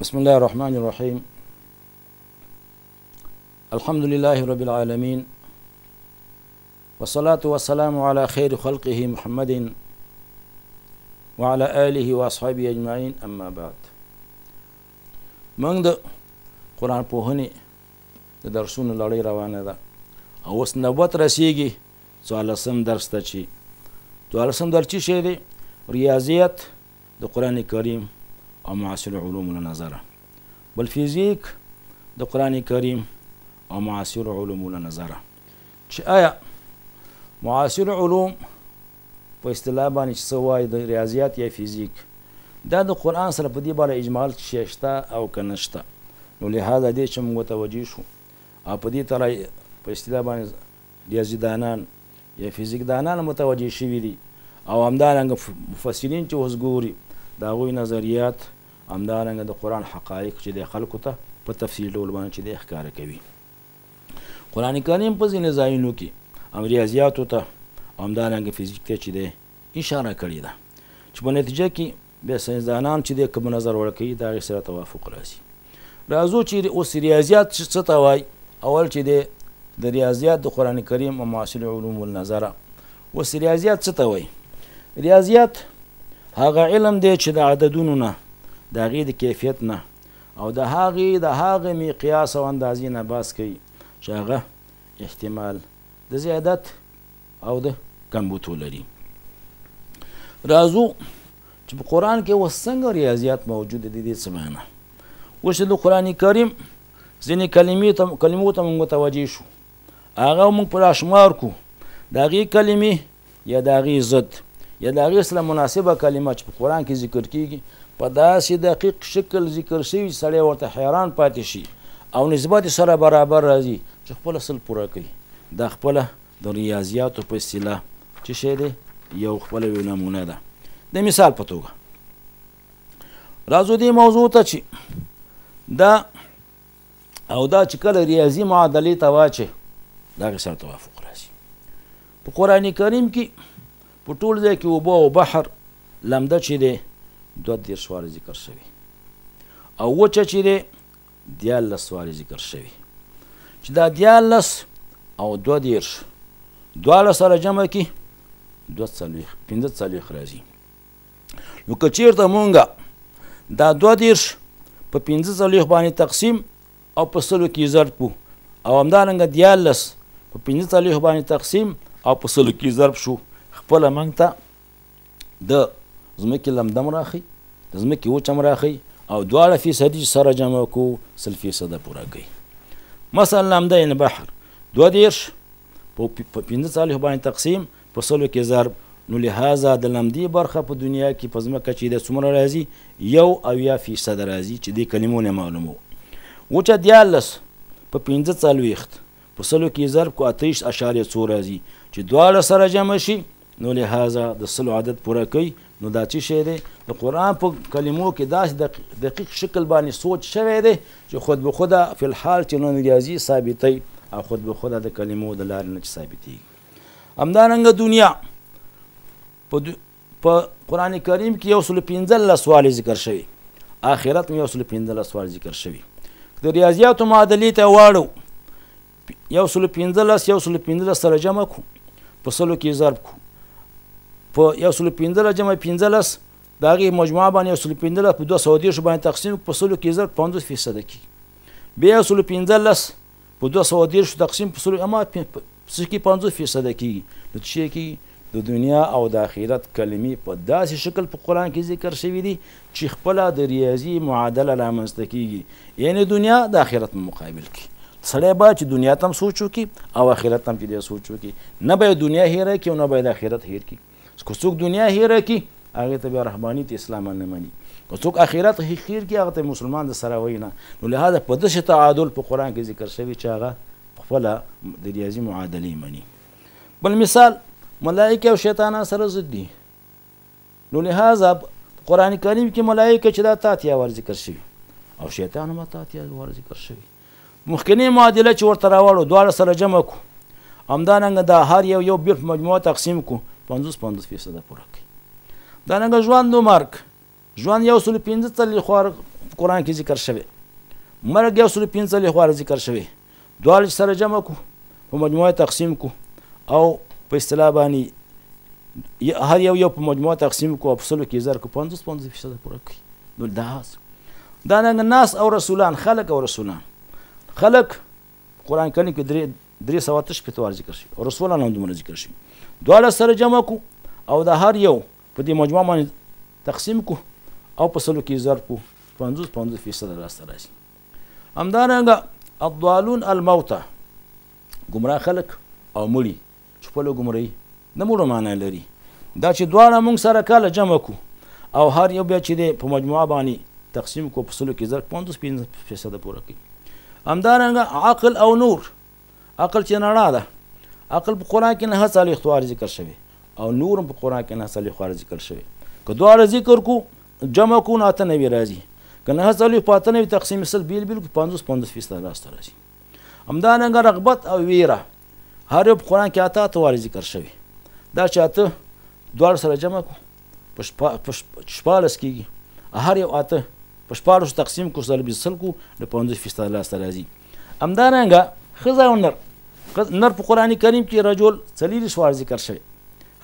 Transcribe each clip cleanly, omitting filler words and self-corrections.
بسم الله الرحمن الرحيم. الحمد لله رب العالمين، والصلاة والسلام على خير خلقه محمد وعلى آله وأصحابه أجمعين، أما بعد. موږ د قرآن پوهنې د درسونو لړۍ روانه ده او اوس نوبت رسیږي 14 درس ته، چې 14 درس څه شی دی؟ ریاضیات د قرآن کریم او معاصر علوم له نظره، بل فزیک د قرآن کریم او معاصر علوم له نظره، چې آیا معاصر علوم په اصطلاح باندې چې څه وایي د ریاضیات یا فزیک، دا د قرآن سره په دې باره اجمال شی شته او که نشته. نو لهذا دې چې موږ متوجه شو او په دې تر په اصطلاح باندې ریاضي دانان یا فزیک دانان متوجه شوي دي، او همدارنګه مفسرین چې اوس ګوري د هغوی نظریات، همدارنګه د قرآن حقایق چې د خلکو ته په تفصیل ډول باندې چې دی ښکاره کوي. قرآن کریم په ځینې ځایونو کې هم ریاضیاتو ته همدارنګه فزیک ته چې دی اشاره کړې ده، چې په نتیجه کې بیا ساینسدانان چې دی کوم نظر ورکوي د هغې سره توافق راځي. راځو چې اوس ریاضیات څه ته وایي. اول چې دی د ریاضیات د قرآن کریم او معاصر علوم النظره. اوس ریاضیات څه ته وایي؟ ریاضیات هغه علم دی چې د عددونو نه، د هغې د کیفیت نه، او د هغې مقیاس او اندازې نه باس کوي چې هغه احتمال د زیادت او د کمبود ولري. راځو چې په قرآن کې اوس څنګه ریاضیات موجود دي، دې څه معنا؟ اوس د قرآن کریم ځینې کلمو ته موږ متوجه شو، هغه موږ پر اشمار کو، د هغې کلمې یا د هغې ضد یا د هغې سره مناسبه کلمه چې په قرآن کې ذکر کیږي په داسې دقیق شکل ذکر شوي چې سړی ورته حیران پاتې شي او نسبت سره برابر راځي چې خپله 100 پوره کوي. دا خپله د ریاضیاتو په اصطلاح چې شی دی، یو خپله یو نمونه ده. د مثال په توګه راځو دې موضوع ته چې دا او دا چې کله ریاضي معادلې ته واچې د هغې سره توافق راځي. په قرآن کریم کې په ټول ځای کې اوبه او بحر لمده چې دی 32 وارې ذکر شوي او وچه چې دی 13 وارې ذکر شوي، چې دا 13 او 32 دواړه سره جمع کړي 45 راځي. نو که چېرته مونږه دا 32 په 45 باندې تقسیم او په 100 کې ضرب کړو، او همدارنګه 13 په 45 باندې تقسیم او په 100 کې ضرب شو، خپله موږ ته د ځمکې لمده هم راښیي، د ځمکې وچه هم راښیي، او دواړه فیصدي چې سره جمع کړو 100% پوره کوي. مثلا لمده یعنې بحر 32 په 45 باندې تقسیم په 100 کې ضرب، نو لهذا د لمدې برخه په دنیا کې په ځمکه چې د څومره راځي 71% راځي، چې دې کلمو نه معلومو. وچه 13 په 45 په 100 کې ضرب کو 28.څو راځي، چې دواړه سره جمع شي نو لهذا د 100 عدد پوره کوي. نو دا څه شی دی؟ د قرآن په کلمو کې داسې دقیق شکل باندې سوچ شوی دی چې خود به خوده فی الحال چې نن ریاضي ثابتوي او خود به خوده د کلمو د لارې نه چې ثابتېږي. همدارنګه دنیا په قرآن کریم کې 115 وارې ذکر شوي، آخرت هم 115 وارې ذکر شوي. د ریاضیاتو معادلې ته واړو 115 115 سره جمع کړو په 100 کې ضرب کړو، په 115 جمع 15 د هغې مجموعه باندې 115 په 230 باندې تقسیم په 100 کې ضرب 50% کېږي. بیا 115 په 230 تقسیم په 100 اما څه کې 50% کېږي. نو څه شی کېږي؟ د دنیا او د آخرت کلمې په داسې شکل په قرآن کې ذکر شوي دي چې خپله د ریاضي معادله رامنځته کېږي، یعنې دنیا د آخرت په مقابل کې. سړی باید چې دنیا ته هم سوچ وکړي او آخرت ته هم چې دی سوچ وکړي، نه باید دنیا هېره کړي او نه باید آخرت هېر کړي. که څوک دنیا هېره کړي هغې ته بیا رحمانیت اسلام نه مني، که څوک آخرت هېر کړي هغه ته مسلمان د سره وایي نه. نو لهذا په داسې تعادل په قرآن کې ذکر شوي چې هغه خپله د ریاضي معادلې مني. بل مثال ملائکه او شیطانان سره ضد دي، نو لهذا قرآن کریم کې ملائکه چې دا 80 وار ذکر شوي او شیطان هم 80 وار ذکر شوي. مخکنۍ معادله چې ورته راوړو دواړه سره جمع کړو، همدارنګه دا هر یو یو بل په مجموعه تقسیم کړو 50-50% پوره کوي. دارنګه ژوند و مرګ ژوند 145 په قرآن کې ذکر شوی، مرګ 145 واره ذکر شوی. دواړه چې سره جمع کو په مجموعه تقسیم کو او په اصطلاح باندې هر یو یو په مجموعه تقسیم کو او په سلو کې ضرب کو 50-50% پوره کوي. نو دا رنګه ناس او رسولان، خلق او رسولان. خلق قرآن کریم کې 368 واره ذکر شوي او رسولان هم دومره ذکر شوي. دواړه سره جمع کو او د هر یو په دې مجموعه باندې تقسیم کو او په سلو کې ضرب کو 50-50% لاسته راځي. همدارنګه الضالون الموتى، ګمراه خلک او مړي چې خپله ګمراهي د مړو معنا لري. دا چې دواړه موږ سره کله جمع کو او هر یو بیا چې دی په مجموعه باندې تقسیم کو په سلو کې ضرب 50-50% پوره کوي. همدارنګه عقل او نور، عقل چې رڼا ده، عقل په قرآن کې 49 واره ذکر شوی او نور هم په قرآن کې 49 واره ذکر شوی. که دواړه ذکر کو جمع کو نو 98 راځي، که 49 په 98 تقسیم سل بیل بیل کو 50-50% لاسته راځي. همدارنګه رغبت او ویره، هر یو په قرآن کې 8 واره ذکر شوی. دا چې 8 دواړه سره جمع کو په 16 کېږي، هر یو 8 په 16 تقسیم کو ضرب سل کو نو 50% لاسته راځي. همدارنګه ښځه او نر، نر په قرآن کریم کې رجل 24 واره ذکر شوی،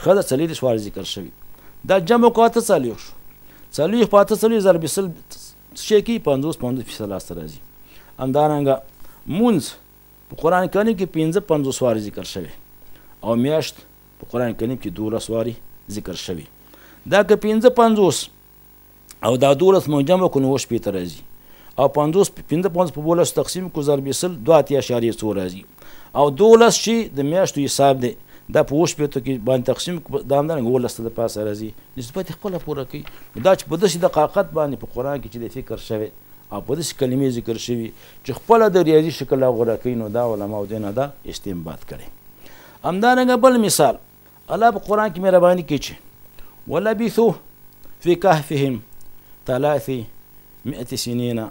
ښځه 24 واره ذکر شوی. دا جمع کو 48 شو، 40 په 48 ضرب سل څه شی کوي 50-50% لاسته راځي. همدارنګه مونځ په قرآن کریم کې 55 واره ذکر شوی او میاشت په قرآن کریم کې 12 وارې ذکر شوی. دا که 55 او دا 12 مونږ جمع کړو نو 60 راځي، او 55 په 12 تقسیم کو ضرب سل 2.4 راځي، او 12 چې د میاشتو حساب دی دا په 60 کې باندې تقسیم دا همدارنګه 12 ته د پاسه راځي، نسبت یې خپله پوره کوي. دا چې په داسې دقاقت باندې په قرآن کې چې د فکر شوی او په داسې کلمې ذکر شوي چې خپله د ریاضي شکل غوره کوي، نو دا علماو دې نه دا استنباط کړی. همدارنګه بل مثال، الله په قرآن کې مهرباني کوي چې ولبثوا في كهفهم 300 سنين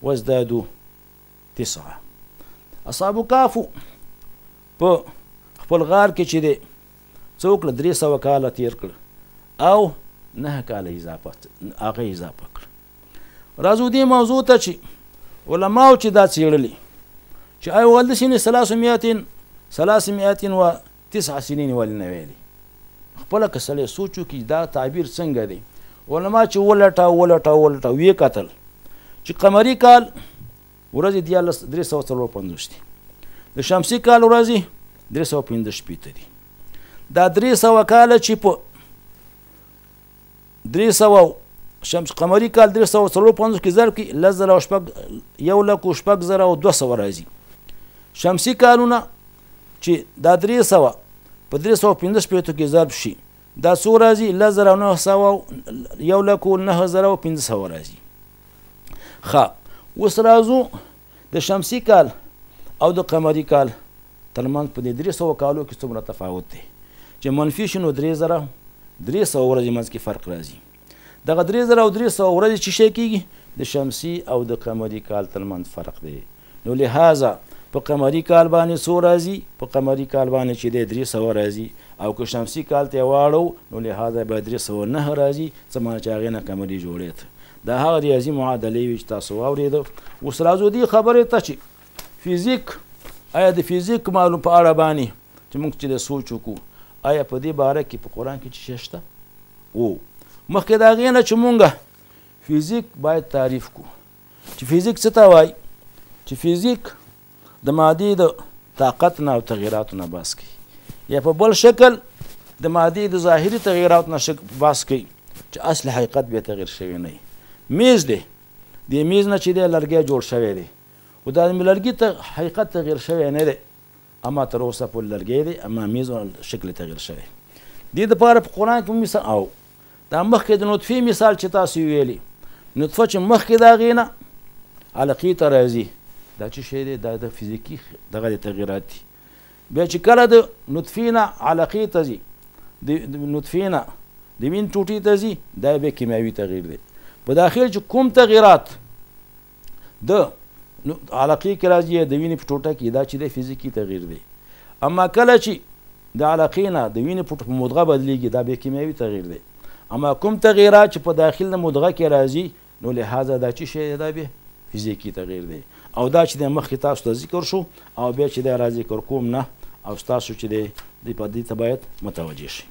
وازدادوا 9. اصحاب کهف په خپل غار کې چې دی څه وکړه 300 کاله تېر کړ او 9 کاله اضافه هغه اضافه کړ. راځو دې موضوع ته چې علماو چې دا څېړلي چې آیا ول داسې نه 309 سنین ولې نه ویلي؟ خپله که سړی سوچ وکړي دا تعبیر څنګه دی. علما چې ولټاو ولټاو ولټاو ویې کتل چې قمري کال ورځې 354 دي، د شمسي کال ورځې 365 دي. دا 300 کاله چې په 300 شمس قمري کال 354 کې ضرب کړي 1,06,200 راځي. شمسي کالونه چې دا 300 په 365 کې ضرب شي دا څو راځي؟ 1,09,500 راځي. ښه اوس راځو د شمسي کال او د قمري کال ترمنځ په دې 300 کالو کې څومره تفاوت دی؟ چې منفي شي نو 3300 ورځې منځ کې فرق راځي. دغه 3300 ورځې چې شی کېږي د شمسي او د قمري کال ترمنځ فرق دی. نو لهذا په قمري کال باندې څو راځي؟ په قمري کال باندې چې دی 300 راځي، او که شمسي کال ته یې واړو نو لهذا به 309 راځي، څه معنی چې هغې نه قمري جوړېده. دا هغه ریاضي معادلې وي چې تاسو واورېده. اوس راځو دې خبرې ته چې فزیک، آیا د فزیک معلوم په اړه باندې چې موږ چې د سوچ وکړو آیا په دې باره کې په قرآن کې څه شی شته؟ او مخکې د هغې نه چې مونږ فزیک باید تعریف کړو چې فزیک څه ته وایي؟ چې فزیک د مادې د طاقت نه او تغیراتو نه بحث کوي، یا په بل شکل د مادې د ظاهري تغیراتو نه بحث کوي چې اصل حقیقت بیا تغیر شوی نه وي. میز دی، دې میز نه چې دی لرګی جوړ شوی دی، خو دا لرګي ته حقیقت تغیر شوی نه دی، اما تر اوسه پورې لرګی دی، اما میز شکل تغیر شوی. دې دپاره په قرآن کې مثال او دا مخکې د نطفې مثال چې تاسو ویلي، نطفه چې مخکې د هغې نه علقې ته راځي، دا چې شی دی؟ دا د فزیکي دغه د تغیرات دي. بیا چې کله د نطفې نه علقې ته ځي، د نطفې نه د وین ټوټې ته ځي، دا بیا کیمیاوي تغییر دی. په داخل چې کوم تغیرات د علقې کې راځي د وینې په ټوټه کې، دا چې دی فزیکي تغییر دی. اما کله چې د علقې نه د وینې په مدغه بدلیږي، دا بیا کیمیاوي تغییر دی. اما کوم تغیرات چې په داخل د مدغه کې راځي، نو لهذا دا چې شی دا به فزیکي تغییر دی. او دا چې د مخکې تاسو ته ذکر شو او بیا چې دا را ذکر کوم نه، او ستاسو چې دی دې په دې ته باید متوجه شي.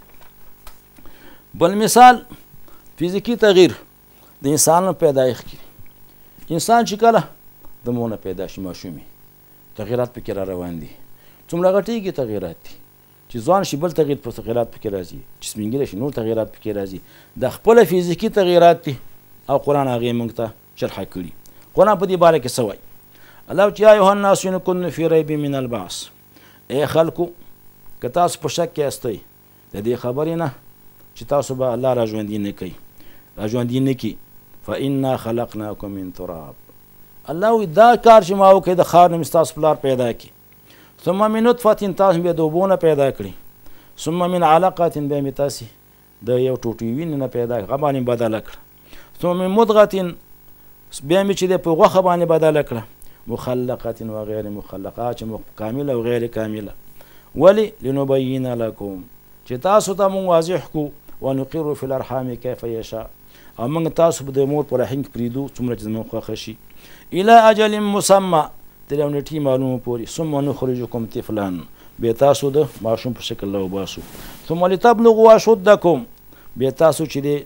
بل مثال فزیکي تغییر د انسان پیدایښت کې، انسان چې کله د مور نه پیدا شي ماشومي تغییرات پکې را روان دي، څومره غټېږي تغییرات دي، چې ځوان شي بل تغییر په تغییرات پکې راځي، چې سپین ږیری شي نور تغییرات پکې راځي. د خپله فزیکي تغییرات دي او قرآن هغې موږ ته شرحه کړي. قرآن په دې باره کې څه وایي؟ الله چې یا ایها الناس ان کنتم فی ریب من البعث، ای خلکو که تاسو په شک کې یاستئ د دې خبرې نه چې تاسو به الله را ژوندي نه کوي، را ژوندي نه کړي، فانا خلقناکم من تراب. الله وایي دا کار چې ما وکړی د خاورې نه مې ستاسو پلار پیدا کړي، ثم من نطفة تاسو بیا د اوبو نه پیدا کړي، ثم من علقة بیا مې تاسې د یو ټوټې وینې نه پیدا کړه، هغه باندې بدله کړه، ثم من مضغة بیا مې چې دی په غوښه باندې بدله کړه، مخلقة وغیر مخلقه، چې کامله او غیر کامله. ولې؟ لنبین لکم، چې تاسو ته موږ واضح کړو، ونقر فی الارحام کیف یشاء، او موږ تاسو د مور په رحم کې پرېږدو څومره چې زموږ خوښه شي، الی اجل مسمی، تر یو نېټې معلومه پورې، ثم نخرجکم طفلا، بیا تاسو د ماشوم په شکل راوباسو، ثم لتبلغوا اشدکم، بیا تاسو چې دی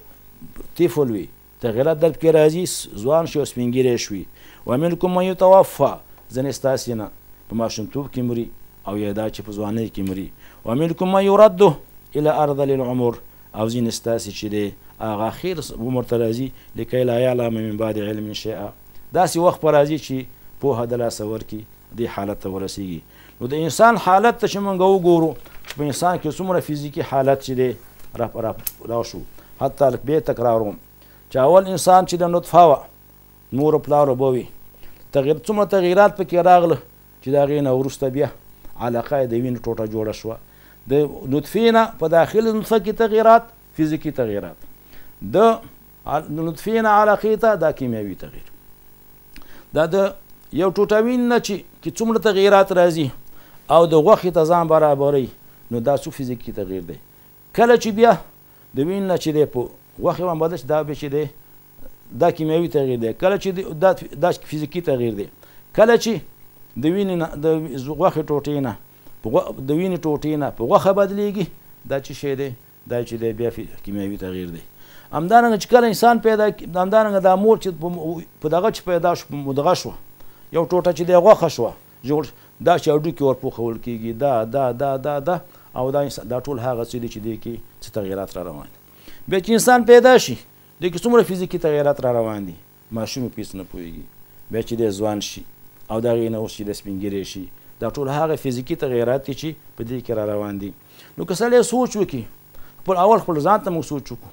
طفل وي تغییرات در پکې راځي، ځوان شي او سپین ږیری شوي، ومنکم من یتوفا، ځینې ستاسې نه په ماشومتوب کې مري او یا دا چې په ځوانۍ کې مري، ومنکم من یرد الی ارذل العمر، او ځینې ستاسې چې دی هغه اخر عمر ته راځي، لکی لا یعلم من بعد علم شیئا، داسې وخت به راځي چې پوهه د لاسه ورکړي، دې حالت ته ورسېږي. نو د انسان حالت ته چې موږ وګورو چې په انسان کې څومره فزیکي حالت چې دی را شو، حتی بیا تکراروم چې اول انسان چې د نطفه وه، مور او پلار اوبه وي، تغییر څومره تغییرات پکې راغله چې د هغې نه وروسته بیا علاقه یې د وینې ټوټه جوړه شوه. د نطفې نه په داخل نطفه کې تغییرات فزیکي تغییرات، د نطفې نه علاقې ته دا کیمیاوي تغییر، دا د یو ټوټه وین نه چې کې څومره تغییرات راځي او د غوښې ته ځان برابروي، نو دا څو فزیکي تغییر دی. کله چې بیا د وین نه چې دی په غوښې باندې بدل شي، دا بیا چې دی دا کیمیاوي تغییر دی. کله چې دا فزیکي تغییر دی. کله چې د وینې نه د غوښې ټوټې نه د وینې ټوټې نه په غوښه بدلېږي، دا چې شی دی، دا چې دی بیا کیمیاوي تغییر دی. همدارنګه چې کله انسان پیدا، همدارنګه دا مور چې په دغه چې پیدا شو، په مدغه شوه، یو ټوټه چې دی غوښه شوه جوړ، دا چې هډوکي ورپوښول کېږي، دا دا دا دا دا او دا انسان، دا ټول هغه څه دي چې دې کې څه تغییرات را روان دي. بیا چې انسان پیدا شي، دې کې څومره فزیکي تغییرات را روان دي، ماشوم په هېڅ نه پوهېږي. بیا چې دی ځوان شي او د هغې نه اوس چې دی سپین ږیری شي، دا ټول هغه فزیکي تغییرات دي چې په دې کې را روان دي. نو که سړی سوچ وکړي، خپل اول خپل ځان ته موږ سوچ وکړو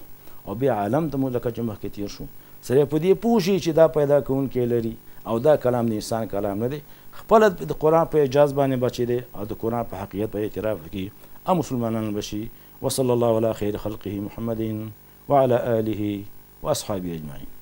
او بیا عالم ته موږ لکه چې مخکې تېر شو، سړی په دې پوه شي چې دا پیدا کوونکی لري او دا کلام د انسان کلام نه دی، خپله د قرآن په اعجاز باندې بچی دی او د قرآن په حقیقت به اعتراف وکړي او مسلمانان به شي. وصلى الله على خير خلقه محمد وعلى آله وأصحابه أجمعين.